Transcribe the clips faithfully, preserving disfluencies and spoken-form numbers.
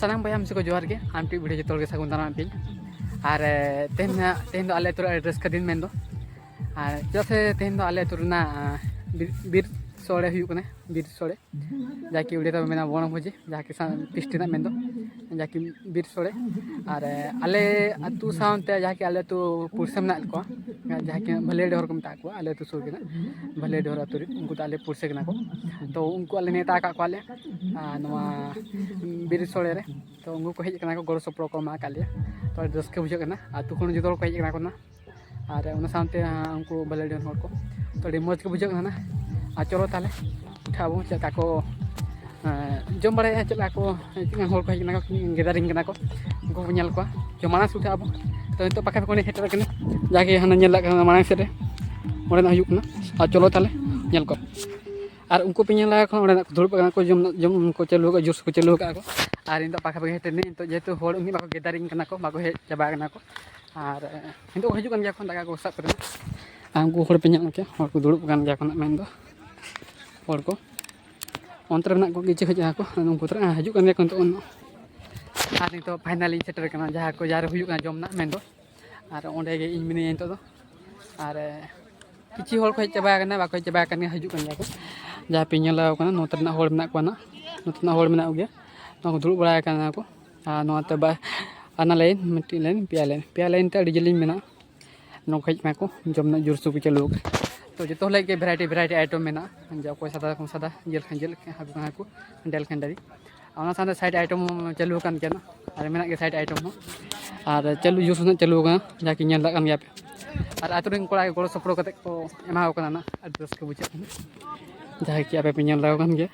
ᱥᱟᱱᱟᱢ ᱵᱚᱭᱦᱟ ᱢᱤᱥᱤ ᱠᱚ ᱡᱚᱦᱟᱨ ᱜᱮ, ᱟᱢ ᱴᱤ ᱵᱷᱤᱰᱤᱭᱳ ᱡᱚᱛᱚ ᱦᱚᱲ ᱜᱮ ᱥᱟᱹᱜᱩᱱ ᱫᱟᱨᱟᱢ ᱯᱮ᱾ ᱟᱨ ᱮ, ᱛᱮᱦᱮᱧ ᱱᱟᱜ, ᱛᱮᱦᱮᱧ ᱫᱚ ᱟᱞᱮ ᱟᱹᱛᱩ ᱨᱮ ᱟᱹᱰᱤ ᱨᱟᱹᱥᱠᱟᱹ ᱫᱤᱱ ᱢᱮᱱᱫᱚ, ᱟᱨ ᱪᱮᱫᱟᱜ ᱥᱮ ᱛᱮᱦᱮᱧ ᱫᱚ ᱟᱞᱮ ᱟᱹᱛᱩ ᱨᱮᱱᱟᱜ ᱟ, ᱵᱤᱨ, ᱵᱤᱨ ᱥᱚᱲᱮ ᱦᱩᱭᱩᱜ ᱠᱟᱱᱟ, ᱵᱤᱨ ᱥᱚᱲᱮ, ᱡᱟᱦᱟᱸ ᱠᱤ ᱚᱸᱰᱮ ᱫᱚ ᱢᱮᱱᱟ ᱵᱚᱱᱚ ᱵᱷᱩᱡᱤ, ᱡᱟᱦᱟᱸ ᱠᱤ ᱥᱟ-, ᱯᱤᱥᱴᱤ ᱨᱮᱱᱟᱜ ᱢᱮᱱᱫᱚ, ᱡᱟᱦᱟᱸ ᱠᱤ ᱵᱤᱨ ᱥᱚᱲᱮ᱾ ᱟᱨ ᱮ, ᱟᱞᱮ ᱟᱹᱛᱩ ᱥᱟᱶᱛᱮ ᱡᱟᱦᱟᱸ ᱠᱤ ᱟᱞᱮ ᱟᱹᱛᱩ ᱯᱩᱲᱥᱤ ᱢᱮᱱᱟᱜ ᱠᱚᱣᱟ, ᱡᱟᱦᱟᱸ ᱠᱤ ᱵᱷᱟᱹᱞᱟᱹᱭ ᱰᱚᱦᱚᱨ ᱠᱚ ᱢᱮᱛᱟ ᱠᱚᱣᱟ, ᱟᱞᱮ ᱟᱹᱛᱩ ᱥᱩᱨ ᱜᱮ ᱱᱟᱜ ᱵᱷᱟᱹᱞᱟᱹᱭ ᱰᱚᱦᱚᱨ ᱟᱹᱛᱩ ᱨᱮ, ᱩᱱᱠᱩ ᱫᱚ ᱟᱞᱮ ᱯᱩᱲᱥᱤ ᱠᱟᱱᱟ ᱠᱚ᱾ ᱛᱚ ᱩᱱᱠᱩ ᱟᱞᱮ ᱱᱮᱣᱛᱟ ᱟᱠᱟᱫ ᱠᱚᱣᱟᱞᱮ ᱟᱨ ᱱᱚᱣᱟ ᱵᱤᱨ ᱥᱚᱲᱮ ᱨᱮ᱾ ᱛᱚ ᱩᱱᱠᱩ ᱠᱚ ᱦᱮᱡ ᱟᱠᱟᱱᱟ ᱠᱚ, ᱜᱚᱲᱚ ᱥᱚᱯᱚᱦᱚᱫ ᱠᱚ ᱮᱢᱟ ᱟᱠᱟᱫ ᱞᱮᱭᱟ᱾ ᱛᱚ ᱟᱹᱰᱤ ᱨᱟᱹᱥᱠᱟᱹ ᱵᱩᱡᱷᱟᱹᱜ ᱠᱟᱱᱟ, ᱟᱹᱛᱩ ᱠᱷᱚᱱ ᱡᱚᱛᱚ ᱦᱚᱲ ᱠᱚ ᱦᱮᱡ ᱟᱠᱟᱱᱟ ᱠᱚ ᱱᱟ᱾ ᱟᱨ ᱚᱱᱟ ᱥᱟᱶᱛᱮ ᱩᱱᱠᱩ ᱵᱷᱟᱹᱞᱟᱹᱭ ᱰᱚᱦᱚᱨ ᱦᱚᱲ ᱠᱚ, ᱛᱚ ᱟᱹᱰᱤ ᱢᱚᱡᱽ ᱜᱮ ᱵᱩᱡᱷᱟᱹᱜ ᱠᱟᱱᱟ ᱱᱟ᱾ ᱟᱨ ᱪᱚᱞᱚ ᱛᱟᱦᱚᱞᱮ ᱩᱴᱷᱟᱹᱜ ᱟᱵᱚᱱ, ᱪᱮᱫ ᱞᱮᱠᱟ ᱠᱚ ᱮᱸ, ᱡᱚᱢ ᱵᱟᱲᱟᱭᱟ, ᱪᱮᱫ ᱞᱮᱠᱟ ᱠᱚ, ᱛᱤᱱᱟᱹᱜ ᱦᱚᱲ ᱠᱚ ᱦᱮᱡ ᱠᱟᱱᱟ ᱠᱚ, ᱜᱮᱫᱟᱨᱤᱝ ᱠᱟᱱᱟ ᱠᱚ, ᱩᱱᱠᱩ ᱵᱚᱱ ᱧᱮᱞ ᱠᱚᱣᱟ᱾ ᱛᱚ ᱢᱟᱲᱟᱝ ᱥᱮᱫ ᱩᱴᱷᱟᱹᱜ ᱟᱵᱚ᱾ ᱛᱚ ᱱᱤᱛᱚᱜ ᱯᱟᱠᱟ ᱯᱟᱠᱟ ᱚᱸᱰᱮ ᱥᱮᱴᱮᱨ ᱠᱟᱱᱟ, ᱡᱟᱜᱮ ᱦᱟᱱᱟ ᱧᱮᱞ ᱫᱟᱲᱮᱭᱟᱜ ᱠᱟᱱᱟ ᱢᱟᱲᱟᱝ ᱥᱮᱫ ᱨᱮ ᱚᱸᱰᱮᱱᱟᱜ ᱦᱩᱭᱩᱜ ᱠᱟᱱᱟ᱾ ᱟᱨ ᱪᱚᱞᱚ ᱛᱟᱦᱚᱞᱮ ᱧᱮᱞ ᱠᱚᱣᱟ᱾ ᱟᱨ ᱩᱱᱠᱩ ᱯᱮ ᱧᱮᱞ ᱫᱟᱲᱮᱭᱟᱠᱚ ᱠᱷᱟᱱ ᱚᱸᱰᱮᱱᱟᱜ ᱠᱚ ᱫᱩᱲᱩᱵ ᱟᱠᱟᱱᱟ ᱠᱚ, ᱡᱚᱢ, ᱡᱚᱢ ᱠᱚ ᱪᱟᱹᱞᱩ ᱟᱠᱟᱫ, ᱡᱩᱥ ᱠᱚ ᱪᱟᱹᱞᱩ ᱟᱠᱟᱫ ᱠᱚ᱾ ᱟᱨ ᱤᱧ ᱫᱚ ᱯᱟᱠᱟ ᱯᱟᱠᱟ ᱥᱮᱴᱮᱨ ᱱᱟᱹᱧ᱾ ᱱᱤᱛᱚᱜ ᱡᱮᱦᱮᱛᱩ ᱦᱚᱲ ᱩᱱᱟᱹᱜ ᱵᱟᱠᱚ ᱜᱮᱫᱟᱨᱤᱝ ᱠᱟᱱᱟ ᱠᱚ, ᱵᱟᱠᱚ ᱦᱮᱡ ᱪᱟᱵᱟ ᱟᱠᱟᱱᱟ ᱠᱚ᱾ ᱟᱨ ᱱᱤᱛᱚᱜ ᱠᱚ ᱦᱤᱡᱩᱜ ᱠᱟᱱ ᱜᱮᱭᱟ ᱠᱚ ᱫᱟᱠᱟ ᱠᱚ ᱥᱟᱵ ᱠᱟᱛᱮ᱾ ᱟᱨ ᱩᱱᱠᱩ ᱦᱚᱲ ᱯᱮ ᱧᱮᱞ ᱠᱮᱭᱟ, ᱦᱚᱲ ᱠᱚ ᱫᱩᱲᱩᱵ ᱟᱠᱟᱱ ᱜᱮᱭᱟ ᱠᱚ ᱱᱟᱜ ᱢᱮᱱᱫᱚ᱾ ᱦᱚᱲ ᱠᱚ ᱚᱱᱛᱮ ᱨᱮ ᱢᱮᱱᱟᱜ ᱠᱚ ᱜᱮ, ᱪᱮᱫ ᱦᱚᱸ ᱡᱟᱦᱟᱸ ᱠᱚ ᱩᱱᱠᱩ ᱛᱚᱨᱟ ᱦᱤᱡᱩᱜ ᱠᱟᱱ ᱜᱮᱭᱟ ᱠᱚ ᱱᱤᱛᱚᱜ᱾ ᱟᱨ ᱱᱤᱛᱚᱜ ᱯᱷᱟᱭᱱᱟᱞᱤᱧ ᱥᱮᱴᱮᱨ ᱠᱟᱱᱟ ᱡᱟᱦᱟᱸ ᱠᱚ, ᱡᱟᱦᱟᱸ ᱨᱮ ᱦᱩᱭᱩᱜ ᱠᱟᱱᱟ ᱡᱚᱢ ᱨᱮᱱᱟᱜ ᱢᱮᱱᱫᱚ᱾ ᱟᱨ ᱚᱸᱰᱮ ᱜᱮ ᱤᱧ ᱢᱤᱱᱟᱹᱧᱟ ᱱᱤᱛᱚᱜ ᱫᱚ᱾ ᱟᱨ ᱠᱤᱪᱷᱩ ᱦᱚᱲ ᱠᱚ ᱦᱮᱡ ᱪᱟᱵᱟ ᱟᱠᱟᱱᱟ, ᱵᱟᱠᱚ ᱦᱮᱡ ᱪᱟᱵᱟ ᱟᱠᱟᱱ ᱜᱮᱭᱟ, ᱦᱤᱡᱩᱜ ᱠᱟᱱ ᱜᱮᱭᱟ ᱠᱚ᱾ ᱡᱟᱦᱟᱸ ᱯᱮ ᱧᱮᱞ ᱟᱠᱚ ᱠᱟᱱᱟ, ᱱᱚᱛᱮ ᱨᱮᱱᱟᱜ ᱦᱚᱲ ᱢᱮᱱᱟᱜ ᱠᱚᱣᱟ ᱱᱟᱜ, ᱱᱚᱛᱮ ᱨᱮᱱᱟᱜ ᱦᱚᱲ ᱢᱮᱱᱟᱜ ᱠᱚᱜᱮᱭᱟ, ᱱᱚᱣᱟ ᱠᱚ ᱫᱩᱲᱩᱵ ᱵᱟᱲᱟ ᱟᱠᱟᱱᱟ ᱠᱚ᱾ ᱟᱨ ᱱᱚᱣᱟᱛᱮ ᱵᱟ-, ᱦᱟᱱᱟ ᱞᱟᱭᱤᱱ, ᱢᱤᱫᱴᱤᱡ ᱞᱟᱭᱤᱱ, ᱯᱮᱭᱟ ᱞᱟᱭᱤᱱ, ᱯᱮᱭᱟ ᱞᱟᱭᱤᱱ ᱛᱮ ᱟᱹᱰᱤ ᱡᱷᱟᱹᱞᱤᱧ ᱢᱮᱱᱟᱜᱼᱟ᱾ ᱱᱚᱝᱠᱟ ᱦᱮᱡ ᱠᱟᱱᱟ ᱠᱚ, ᱡᱚᱢ ᱨᱮᱱᱟᱜ ᱡᱳᱨᱥᱳᱨ ᱠᱚ ᱪᱟᱹᱞᱩ ᱟᱠᱟᱫᱟ᱾ ᱛᱚ ᱡᱚᱛᱚ ᱦᱚᱲ ᱞᱟᱹᱜᱤᱫ ᱜᱮ ᱵᱷᱮᱨᱟᱭᱴᱤ ᱵᱷᱮᱨᱟᱭᱴᱤ ᱟᱭᱴᱮᱢ ᱢᱮᱱᱟᱜᱼᱟ, ᱡᱟ ᱚᱠᱚᱭ ᱥᱟᱫᱟ ᱠᱷᱟᱱ ᱥᱟᱫᱟ, ᱡᱤᱞ ᱠᱷᱟᱱ ᱡᱤᱞ, ᱦᱟᱹᱠᱩ ᱠᱷᱟᱱ ᱦᱟᱹᱠᱩ, ᱰᱟᱹᱞ ᱠᱷᱟᱱ ᱰᱟᱹᱞ᱾ ᱟᱨ ᱚᱱᱟ ᱥᱟᱶᱛᱮ ᱥᱟᱭᱤᱰ ᱟᱭᱴᱮᱢ ᱦᱚᱸ ᱪᱟᱹᱞᱩ ᱟᱠᱟᱱ ᱜᱮᱭᱟ ᱱᱟᱜ, ᱟᱨ ᱢᱮᱱᱟᱜ ᱜᱮᱭᱟ ᱥᱟᱭᱤᱰ ᱟᱭᱴᱮᱢ ᱦᱚᱸ᱾ ᱟᱨ ᱪᱟᱹᱞᱩ ᱡᱳᱨᱥᱳᱨ ᱱᱟᱜ ᱪᱟᱹᱞᱩ ᱟᱠᱟᱱᱟ, ᱡᱟᱦᱟᱸ ᱠᱤ ᱧᱮᱞ ᱫᱟᱲᱮᱭᱟᱜ ᱠᱟᱱ ᱜᱮᱭᱟ ᱯᱮ᱾ ᱟᱨ ᱟᱛᱳ ᱨᱮᱱ ᱠᱚᱲᱟ ᱜᱮ ᱜᱚᱲᱚ ᱥᱚᱯᱚᱦᱚᱫ ᱠᱟᱛᱮ ᱠᱚ ᱮᱢᱟ ᱠᱚ ᱠᱟᱱᱟ ᱱᱟᱜ, ᱟᱹᱰᱤ ᱨᱟᱹᱥᱠᱟᱹ ᱵᱩᱡᱷᱟᱹᱜ ᱠᱟᱱᱟ, ᱡᱟᱦᱟᱸᱭ ᱠᱤ ᱟᱯᱮ ᱯᱮ ᱧᱮᱞ ᱫᱟᱲᱮᱭᱟᱜ ᱠᱟᱱ ᱜᱮᱭᱟ᱾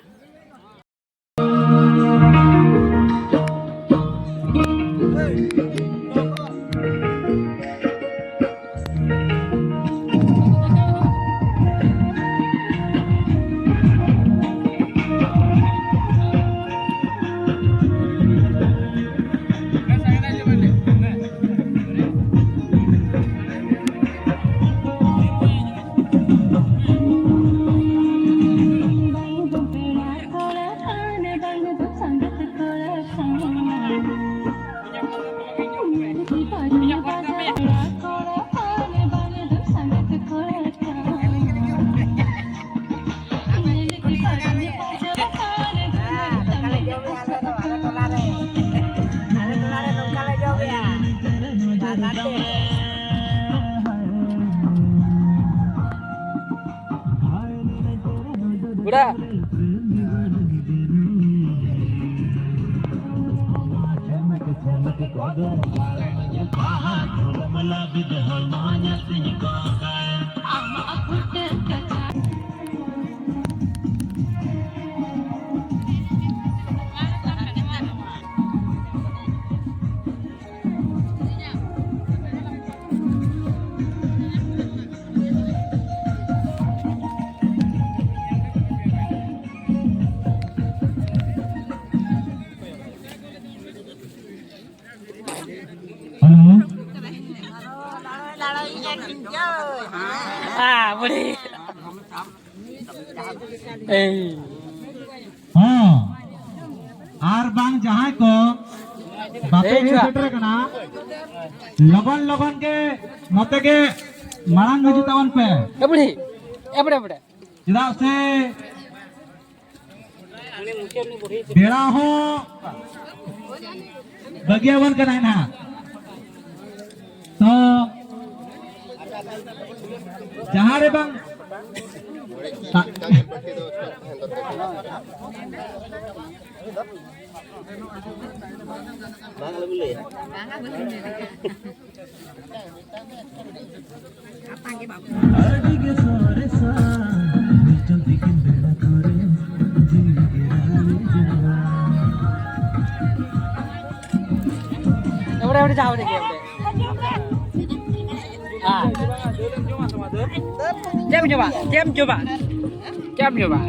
Hello. Ah, boleh. Eh. ᱦᱚᱸ, ᱟᱨ ᱵᱟᱝ ᱡᱟᱦᱟᱸᱭ ᱠᱚ ᱵᱟᱯᱮ ᱦᱮᱡ ᱦᱮᱡ ᱦᱚᱪᱚᱣᱟᱜ᱾ ᱥᱮᱴᱮᱨ ᱟᱠᱟᱱᱟ, ᱞᱚᱜᱚᱱ ᱞᱚᱜᱚᱱ ᱜᱮ ᱱᱚᱛᱮ ᱜᱮ ᱢᱟᱲᱟᱝ ᱦᱤᱡᱩᱜ ᱛᱟᱵᱚᱱ ᱯᱮ᱾ ᱮ ᱵᱩᱰᱷᱤ, ᱮ ᱵᱩᱰᱷᱤ, ᱮ ᱵᱩᱰᱷᱤ᱾ ᱪᱮᱫᱟᱜ ᱥᱮ ᱵᱮᱲᱟ ᱦᱚᱸ ᱵᱟᱹᱜᱤᱭᱟᱵᱚᱱ ᱠᱟᱱᱟᱭ ᱱᱟᱦᱟᱜ᱾ ᱛᱚ ᱡᱟᱦᱟᱸ ᱨᱮ ᱵᱟᱝ ᱵᱟᱝ ᱟᱞᱚᱵᱤᱱ ᱞᱟᱹᱭᱟ᱾ ᱟᱹᱰᱤ ᱜᱮ ᱥᱚᱨᱮᱥᱟ, ᱢᱤᱫᱴᱟᱝ ᱛᱤᱠᱤᱱ ᱵᱮᱲᱟ ᱠᱚᱨᱮ ᱡᱤᱣᱤ ᱜᱮ ᱨᱟᱲᱮᱡᱚᱜᱼᱟ᱾ ᱮᱵᱟᱨᱮ, ᱮᱵᱟᱨᱮ ᱡᱟᱦᱟᱸ ᱵᱟᱨᱮ ᱜᱮ, ᱮᱵᱟᱨᱮ᱾ ᱦᱮᱸ᱾ ᱪᱮᱫ ᱮᱢ ᱡᱚᱢᱟ? ᱪᱮᱫ ᱮᱢ ᱡᱚᱢᱟ? ᱪᱮᱫ ᱮᱢ ᱡᱚᱢᱟ?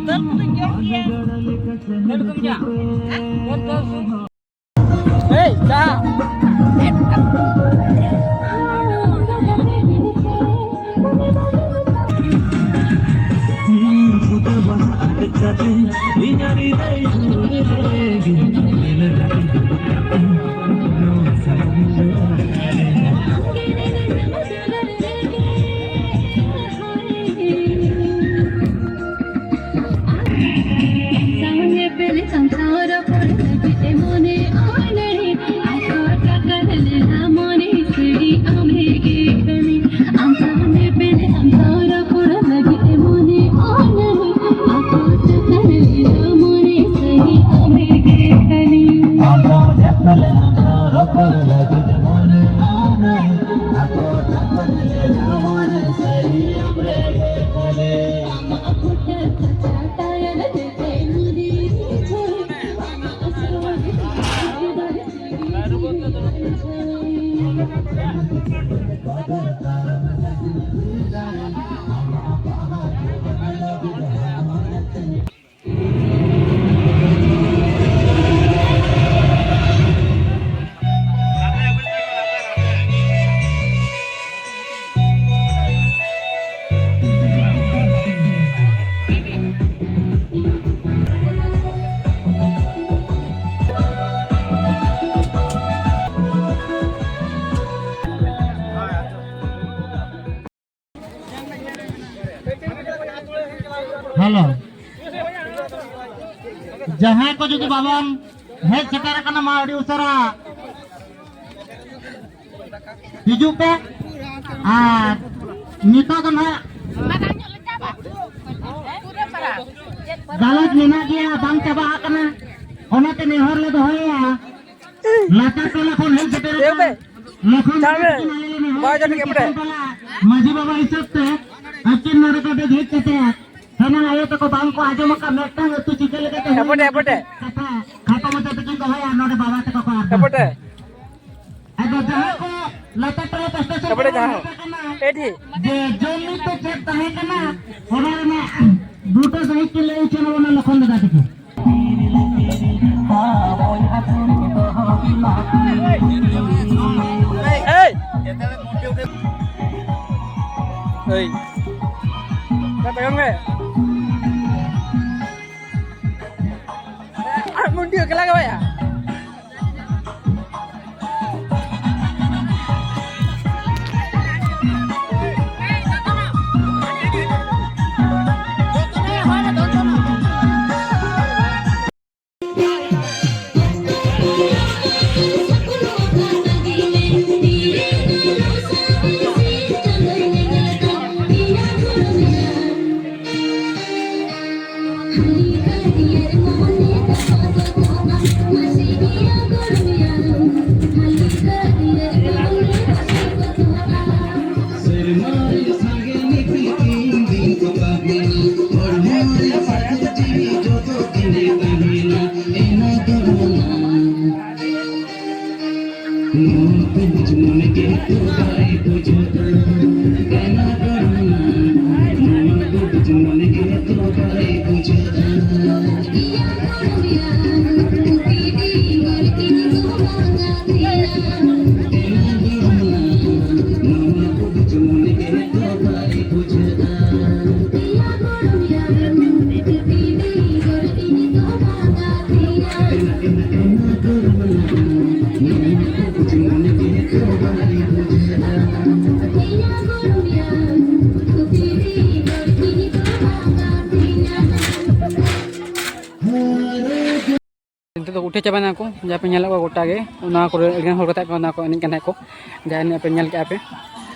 ᱫᱟᱹᱞ ᱠᱚᱫᱚᱧ ᱡᱚᱢ ᱜᱮᱭᱟ᱾ ᱫᱟᱹᱞ ᱠᱚᱫᱚᱧ ᱡᱚᱢ ᱜᱮᱭᱟ᱾ ᱮᱭ, ᱪᱟ᱾ ᱡᱟᱦᱟᱸᱭ ᱠᱚ ᱡᱩᱫᱤ ᱵᱟᱵᱚᱱ ᱦᱮᱡ ᱥᱮᱴᱮᱨ ᱟᱠᱟᱱᱟ, ᱢᱟ ᱟᱹᱰᱤ ᱩᱥᱟᱹᱨᱟ ᱦᱤᱡᱩᱜ ᱯᱮ᱾ ᱟᱨ ᱱᱤᱛᱚᱜ ᱫᱚ ᱱᱟᱦᱟᱜ ᱜᱟᱞᱚᱪ ᱢᱮᱱᱟᱜ ᱜᱮᱭᱟ, ᱵᱟᱝ ᱪᱟᱵᱟ ᱟᱠᱟᱱᱟ, ᱚᱱᱟᱛᱮ ᱱᱮᱦᱚᱨ ᱞᱮ ᱫᱚᱦᱚᱭᱟ᱾ ᱞᱟᱛᱟᱨ ᱴᱚᱞᱟ ᱠᱷᱚᱱ ᱦᱮᱡ ᱥᱮᱴᱮᱨ ᱟᱠᱟᱱ ᱞᱚᱠᱷᱚᱱ ᱫᱟᱫᱟ ᱛᱟᱹᱠᱤᱱ ᱟᱞᱮ ᱞᱮ ᱱᱮᱦᱚᱨ ᱠᱟᱱᱟ, ᱢᱟᱹᱡᱷᱤ ᱵᱟᱵᱟ ᱦᱤᱥᱟᱹᱵ ᱛᱮ ᱟᱹᱠᱤᱱ ᱱᱚᱰᱮ ᱠᱚ ᱦᱮᱡ ᱠᱟᱛᱮ ᱥᱟᱱᱟᱢ ᱟᱭᱳ ᱛᱟᱠᱚ ᱵᱟᱝ ᱠᱚ ᱟᱸᱡᱚᱢ ᱟᱠᱟᱫ ᱢᱤᱫᱴᱟᱝ ᱟᱹᱛᱩ ᱪᱤᱠᱟᱹ ᱞᱮᱠᱟᱛᱮ ᱦᱩᱭ ᱮᱯᱚᱴᱮ, ᱞᱮᱱᱟ᱾ ᱮᱯᱚᱴᱮ᱾ ᱠᱟᱛᱷᱟ ᱠᱷᱟᱴᱚ ᱢᱟᱪᱷᱟ ᱛᱮᱠᱤᱱ ᱫᱚᱦᱚᱭᱟ, ᱱᱚᱰᱮ ᱵᱟᱵᱟ ᱛᱟᱠᱚ ᱠᱚ ᱟᱨᱫᱟᱥ᱾ ᱮᱯᱚᱴᱮ᱾ ᱟᱫᱚ ᱡᱟᱦᱟᱸ ᱠᱚ ᱞᱟᱛᱟᱨ ᱴᱚᱞᱟ ᱯᱟᱥᱴᱟ ᱥᱮᱫ ᱮᱯᱚᱴᱮ ᱠᱷᱚᱱ ᱡᱟᱦᱟᱸ ᱦᱚᱸ᱾ ᱦᱮᱡ ᱟᱠᱟᱱᱟ, ᱮᱰᱤ᱾ ᱡᱮ ᱡᱚᱢ ᱧᱩ ᱛᱮ ᱪᱮᱫ ᱛᱟᱦᱮᱸ ᱠᱟᱱᱟ, ᱚᱱᱟ ᱨᱮᱱᱟᱜ ᱵᱩᱴᱟᱹ ᱥᱟᱺᱦᱤᱡ ᱠᱤᱱ ᱞᱟᱹᱭ ᱦᱚᱪᱚ ᱟᱵᱚᱱᱟ ᱞᱚᱠᱷᱚᱱ ᱫᱟᱫᱟ ᱛᱟᱠᱚ᱾ ᱮᱭ! ᱮᱭ! ᱛᱟᱭᱚᱢ ᱢᱮ᱾ ᱟᱨ ᱢᱩᱱᱰᱤ ᱮᱠᱞᱟ ᱜᱮ ᱵᱟᱭᱟ᱾ ᱱᱤᱛᱚᱜ ᱫᱚ ᱩᱴᱷᱟᱹ ᱪᱟᱵᱟᱭᱮᱱᱟ ᱠᱚ, ᱡᱟᱦᱟᱸ ᱯᱮ ᱧᱮᱞᱮᱫ ᱠᱚᱣᱟ ᱜᱚᱴᱟ ᱜᱮ, ᱚᱱᱟ ᱠᱚᱨᱮ ᱟᱹᱰᱤ ᱜᱟᱱ ᱦᱚᱲ ᱠᱚ ᱛᱟᱦᱮᱸ ᱠᱟᱱᱟ, ᱚᱱᱟ ᱠᱚ ᱮᱱᱮᱡ ᱠᱟᱱ ᱛᱟᱦᱮᱸᱫ ᱠᱚ, ᱡᱟᱦᱟᱸ ᱮᱱᱮᱡ ᱯᱮ ᱧᱮᱞ ᱠᱮᱜᱼᱟ ᱯᱮ᱾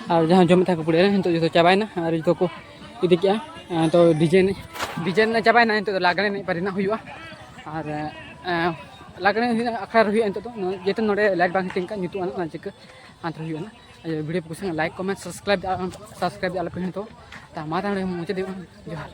ᱟᱨ ᱡᱟᱦᱟᱸ ᱡᱚᱢᱮᱫ ᱛᱟᱦᱮᱸᱫ ᱠᱚ ᱯᱩᱲᱤᱭᱟᱹ ᱨᱮ, ᱱᱤᱛᱚᱜ ᱡᱚᱛᱚ ᱪᱟᱵᱟᱭᱮᱱᱟ ᱟᱨ ᱡᱚᱛᱚ ᱠᱚ ᱤᱫᱤ ᱠᱮᱜᱼᱟ᱾ ᱟᱨ ᱱᱤᱛᱚᱜ ᱰᱤᱡᱮ ᱮᱱᱮᱡ, ᱰᱤᱡᱮ ᱮᱱᱮᱡ ᱪᱟᱵᱟᱭᱮᱱᱟ, ᱱᱤᱛᱚᱜ ᱫᱚ ᱞᱟᱜᱽᱬᱮ ᱮᱱᱮᱡ ᱯᱟᱨᱤ ᱨᱮᱱᱟᱜ ᱦᱩᱭᱩᱜᱼᱟ᱾ ᱟᱨ ᱮᱸ, ᱞᱟᱜᱽᱬᱮ ᱮᱱᱮᱡ ᱟᱠᱷᱲᱟ ᱨᱮ ᱦᱩᱭᱩᱜᱼᱟ ᱱᱤᱛᱚᱜ ᱫᱚ, ᱡᱮᱦᱮᱛᱩ ᱱᱚᱰᱮ ᱞᱟᱭᱤᱴ ᱵᱟᱝ ᱥᱮᱴᱤᱝ ᱠᱟᱱᱟ, ᱧᱩᱛᱩᱜ ᱟᱱᱟ, ᱚᱱᱟ ᱪᱤᱠᱟᱹ ᱦᱟᱱᱛᱮ ᱨᱮ ᱦᱩᱭᱩᱜᱼᱟ ᱱᱟᱜ᱾ ᱟᱨ ᱵᱷᱤᱰᱤᱭᱳ ᱯᱮ ᱠᱩᱥᱤᱭᱟᱜ ᱠᱷᱟᱱ ᱞᱟᱭᱤᱠ, ᱠᱚᱢᱮᱱᱴ, ᱥᱟᱵᱥᱠᱨᱟᱭᱤᱵ, ᱥᱟᱵᱥᱠᱨᱟᱭᱤᱵ ᱟᱞᱚ ᱯᱮ ᱦᱤᱲᱤᱧᱟ᱾ ᱛᱚ ᱛᱟ ᱢᱟ ᱛᱟᱦᱞᱮ ᱢᱩᱪᱟᱹᱫ ᱦᱩᱭᱩᱜᱼᱟ᱾ ᱡᱚᱦᱟᱨ᱾